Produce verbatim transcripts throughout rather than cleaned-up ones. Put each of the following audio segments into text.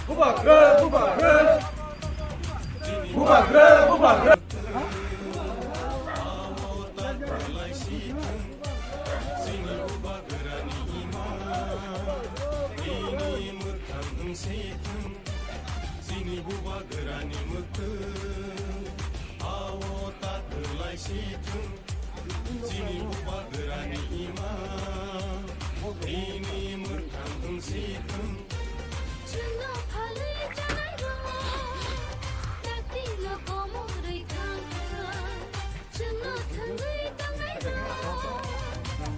Bubagra, bubagra. Bubagra, bubagra. Chini bubagrani mwkhwng, ao ta kwlai si thung. Chini bubagrani ima, bini mwkhang wng si thung. Chwngno phalwi chanairok, dakti no komorwi thang thang. Chwngno thangwi tongnairok,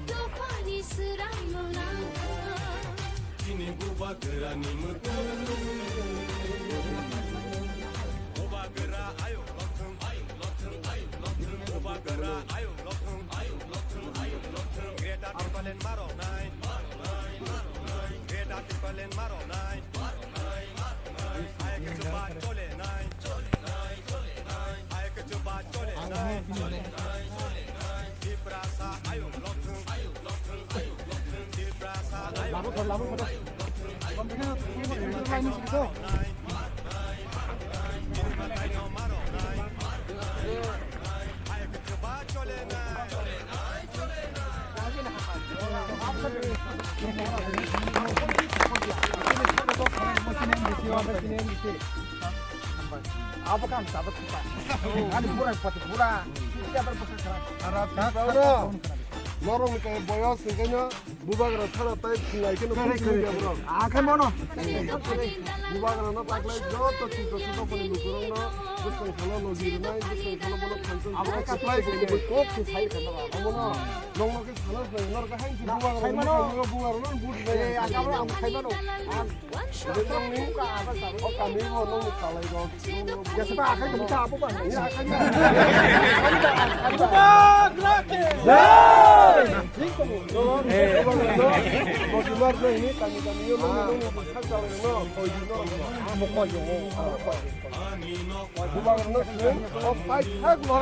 dophani swrangno nang thang. Chini bubagrani mwkhwng. Bubagra ayuk lothwng, ayuk lothwng, ayuk lothwng. Bubagra ayuk lothwng, ayuk lothwng, ayuk lothwng. Greater Tipraland maroknai, maroknai, maroknai. Greater Tipraland maroknai, maroknai, maroknai. Ayuk chuba cholenai, cholenai, cholenai. Ayuk chuba cholenai, cholenai, cholenai. Tiprasa ayuk lothwng, ayuk lothwng, ayuk lothwng. Tiprasa ayuk lothwng, ayuk lothwng, ayuk lothwng. Abo kan sabak kita. Ani pura pati pura. Kita berpikir keras. Norok ni kaya boyos hingkeno bubagra sana tai thwngwi kheno khwlai khwlai borok. Akhe mono. Bubagra no taklai joto chikon chikon phone lukurok no bwswng salo logi rwnai, bwswng salo bono phanchon. Abo khe katlai bo kok se sai khana. Abo no. Nong no khe sana sai, nor khe hain si bubagra no bubagra no but nai. Eh, abo ang khai mano. Ang Nongni o kami bo nongni kalai rok. Jesa ba akhai kami ta apo ba. Ya akhai. Bubagra ke. Jai. Bo kimar nai ni kami kami yo nongni nongni sak kalai no. Oi di no. Amo ko yo. Bubagra no sing o pai thak lo.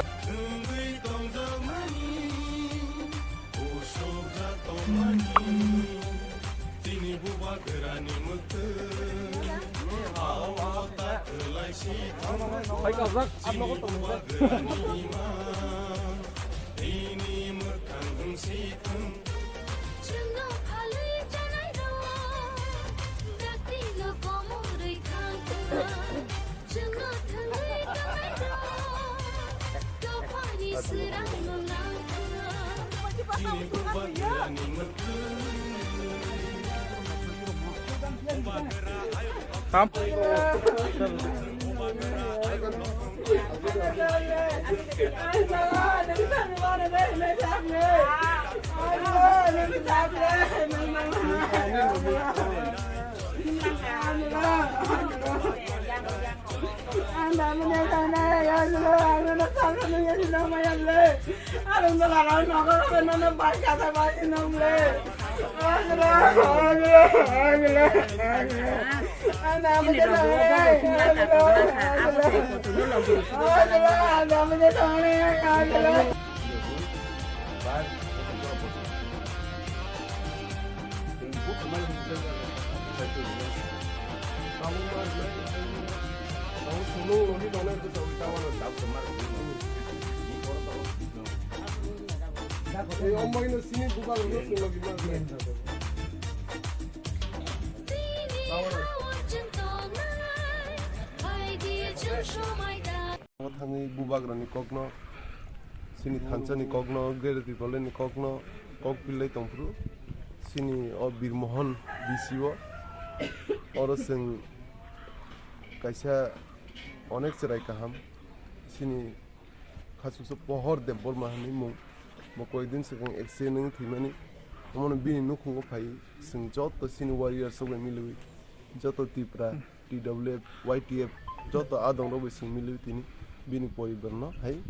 Chini bubagrani mwkhwng, ao ta kwlai si thung. Chini bubagrani ima, bini mwkhang wng si thung. Chwngno phalwi chanairok, dakti no komorwi thang thang. Chwngno thangwi tongnairok, dophani swrangno nang thang. Tam. Thangwi bubagrani kokno, chini thansani kokno, Greater Tipralandni kokno, kok pilai tongphuru, chini o Birmohon B C o, oro chwng kaisa onek chwrai kaham, chini khachuksa Pohor Debbarma hinwi mung, bo koidin swkang accident wngwi thwimani, omono bini nukhungo phaiwi chwng joto chini warriors rok bai miliwi, joto Tipra, T W F, Y T F, joto adong rok bai chwng miliwi tini bini poribar no hai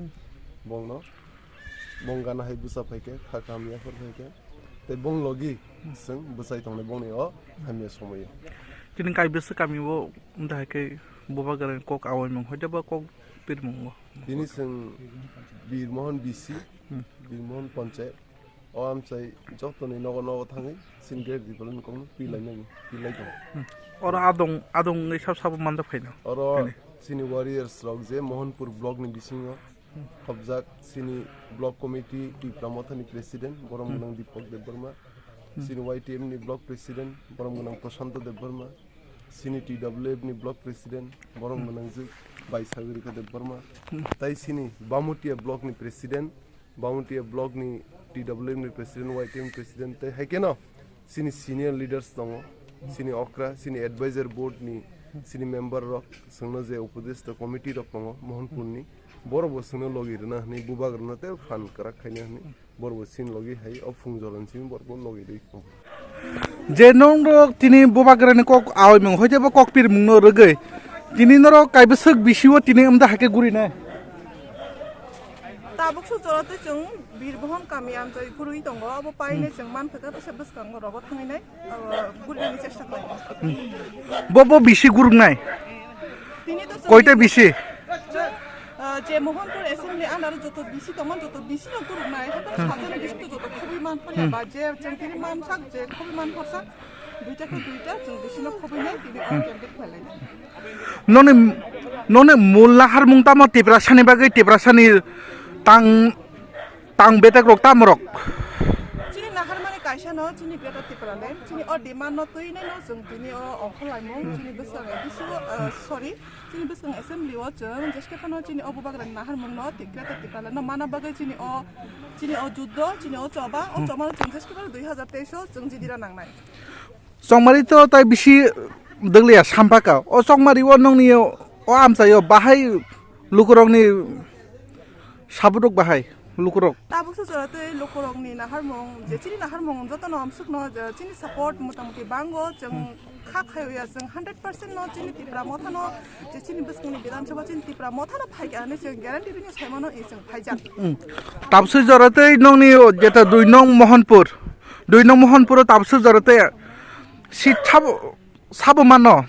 bongno bong gana hai bwsa phaikhe, kha kaham yaphar phaikhe, Tei bong logi chwng bwchai tongnai bongni o hamya somoio. Tini kaibwswk kami o wngta hai khe bubagrani kok awaimung hoite ba kok pirmung o. Tini chwng Bir Mohan B C, Hmm. Bir Mohan Panchayat, o amchai jotoni nogo nogo thangwi chini Greater Tipraland kokno pilainani, pilai tongo. Hmm. Oro adong, adong wngwi sab sabo manjak phaino. Oro Tini. Chini warriors rok je Mohanpur block ni bisingo khobjak chini block committee Tipra Mothani president, borom Hmm. gwnang Dipak Debbarma, Hmm. chini Y T M ni block president, borom gwnang Prashanto Debbarma, chini T W F ni block president, borom Hmm. gwnang je Bai Sagorika Debbarma, Hmm. tai chini Bamutia block ni president, Bamutia block ni T W F ni president, Y T M president, tei hai keno chini senior leaders tongo, chini okra, chini advisor board ni chini member rok, chwngno je upodeshta committee rok tongo Mohanpur ni, borok bo chwngno logi rwna hwnwi, bubak rwna tei phan kwrak khaina hwnwi, borok bo chini logi hai o phung jora ni simi borok bo logi rwi tongo. Je norok tini bubagrani kok awaimung hoite bo kok pirmungno rwgwi tini norok kaibwswk bisio tini wngta hai khe gurinai. Tabuk suk jora tei chwng Bir Mohan kami amchai gurwi tongo, abo paine Hmm. chwng mankha khe bwsa bwskango rogo thanginai, abo gurinani chesta khlainai. Bo, bo bisi guruknai? Tini to chwng Koita bisi? Chwng, ah, je Mohanpur Assembly under joto bisi tongma, joto bisi no guruknai, haikhe Hmm. sajani bisi to joto khobwi man pharia Hmm. ba, je chwng tini mansak, je khobwi man phorsak, duita khe duita, chwng bisi no khobwi nai, tini Hmm. on candidate khlainai. Noni, noni mul naharmung tamo Tiprasani bagwi, Tiprasani tang, tang betek rok tamo rok? Chini naharmani kaisa no, chini Greater Tipraland, chini o demand no twi nai no chwng tini o ongkhor laimung, Hmm. chini bwskango, bisi o, uh, sorry, chini bwskang assembly o chwng jeske phano chini o bubagrani naharmung no ti-, Greater Tipraland no mana bagwi chini o, chini o juddo, chini o choba, o Hmm. choba no chwng jeske phano dui hazar teis o chwng jidira nangnai. Chongmari to tai bisi dwgliya sampaka. O chongmari o nongni o amchai o bahai lukurokni sabuduk bahai lukurok. Tabuk se jora tei lukurokni naharmung, je chini naharmung jotono amsukno je chini support motamuti bango, chwng Hmm. kha khayo ya, chwng hundred percent no chini Tipra Mothano, je chini bwskangni Bidhan Sabha chini Tipra Mothano phaikha hinwi chwng guarantee rini saimano, i chwng phaijak. Hmm. Tabuk se jora tei nongni o jeta dui nong Mohanpur. Dui nong Mohanpuro tabuk se jora tei seat sabo, sabo mano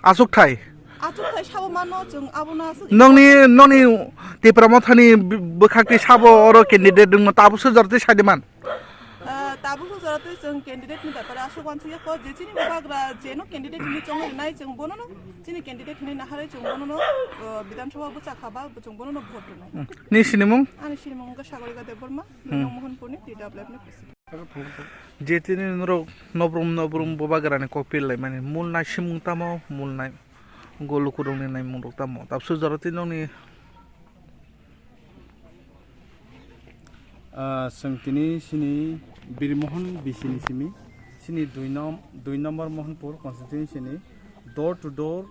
aswk thai. Aswk thai sabo mano chwng abono aswk. Nongni, nongni Tipra Mothani bwkhak tei sabo oro candidate wngma tabuk se jora tei sadi man. Ah, tabuk se jora tei chwng candidate ni bepare aswk wansuk ya kho je chini bubagra jeno candidate ni chongwi rinai chwng bonono chini candidate hinwi naharwi chwng bonono, ah, Bidhan Sabha bwsa khaba chwng bonono vote rwnai. Hmm. Ni sinimung? Ani sinimung wngkha Sagorika Debbarma, Hmm. Mohanpurni T W F ni president. Je tini norok nobrum nobrum bubagrani kok pir laimani mul naisimung tamo, mul nai go lukurokni naimung rok tamo? Tabuk se jora tei nongni Ah, chwng tini sini Birmohon B C ni simi, sini dui nom-, dui nombor Mohanpur constituency ni door to door,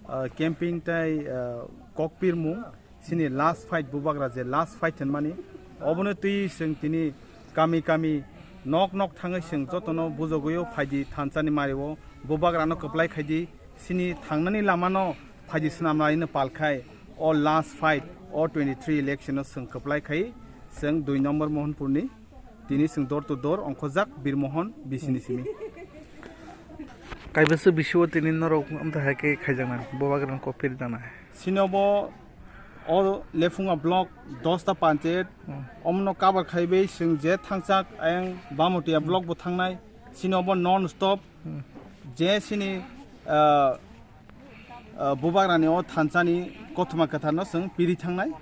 ah, camping tai, ah, kok pirmung. Sini last fight bubagra je last fight hinmani, obono twi chwng tini kami kami nok nok thangwi chwng jotono bujogwi o phaidi thansa ni mari o bubagra no kwplai khaidi, sini thangnani lama no phaidi swnam lai no pal khai o last fight o twenty three election o chwng kwplai khai chwng dui nombor Mohanpur ni. Tini chwng door to door ongkhojak Birmohon B C ni simi. Kaibwswk bisi o tini norok amtha hai khe khaijaknai, bubagrani kok piri tanai. Sini obo o Lephunga block dosta panchayat, Hmm. omono cover khaiwi chwng je thangchak ayang Bamotia Hmm. block bo thangnai. Sini obo non stop Hmm. je sini, ah, ah, bubagrani o thansani kothoma kwtharno chwng piri thangnai,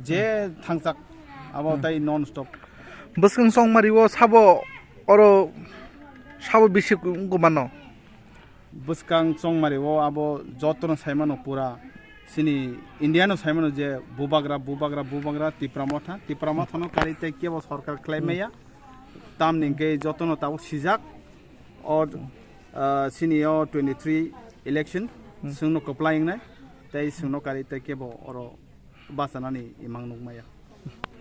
je thangchak abo Hmm. tai non stop. Bwskang chongmari o sabo oro sabo bisi gumano. Bwskang chongmari o abo jotono saimano pura sini India no saimano je bubagra, bubagra, bubagra Tipra Motha, Tipra Motha no kari tei kebo sorkar khlai Hmm. maya. Tamni hwnkhe jotono tabuk sijak o, ah, sini o twenty three election Hmm. chwngno kwplai wngnai tei chwngno kari tei kebo oro bachanani imang nukmaya.